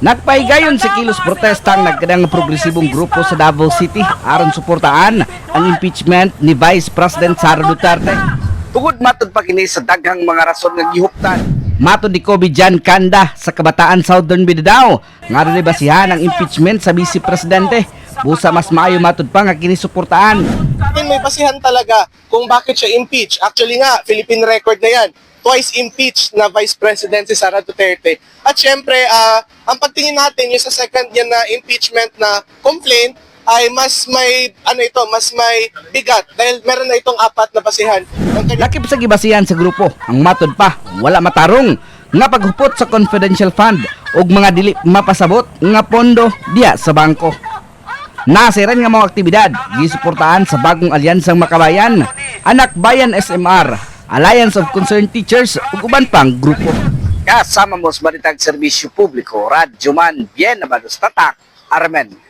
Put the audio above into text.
Nagpahigayon sa kilos protesta ang nagkadang progresibong grupo sa Davao City aron suportaan ang impeachment ni Vice President Sara Duterte. Tugod matod pa kini sa daghang mga rason nga gihuptan. Matod ni Kobe Jan Kanda sa Kabataan Southern Mindanao, nga dunay basihan ang impeachment sa Vice Presidente. Busa mas maayo matod pa nga kini suportaan. Din may basihan talaga kung bakit siya impeach. Actually nga, Philippine record na yan. Twice impeached na Vice President si Sara Duterte. At syempre, ang pagtingin natin yung sa second niya na impeachment na complaint ay mas may ano ito, mas may bigat dahil meron na itong apat na basihan. Ang Lakip sa gibasihan sa grupo, ang matod pa, wala matarong nga paghupot sa confidential fund ug mga dili mapasabot nga pondo diya sa bangko. Nasiran nga mga aktibidad gisuportahan sa Bagong Alyansang Makabayan, Anak Bayan SMR, Alliance of Concerned Teachers ug uban pang grupo. Kasama mo sa Balitag Serbisyo Publiko, Radyo Man, Bien Abalos Tatak, Armen.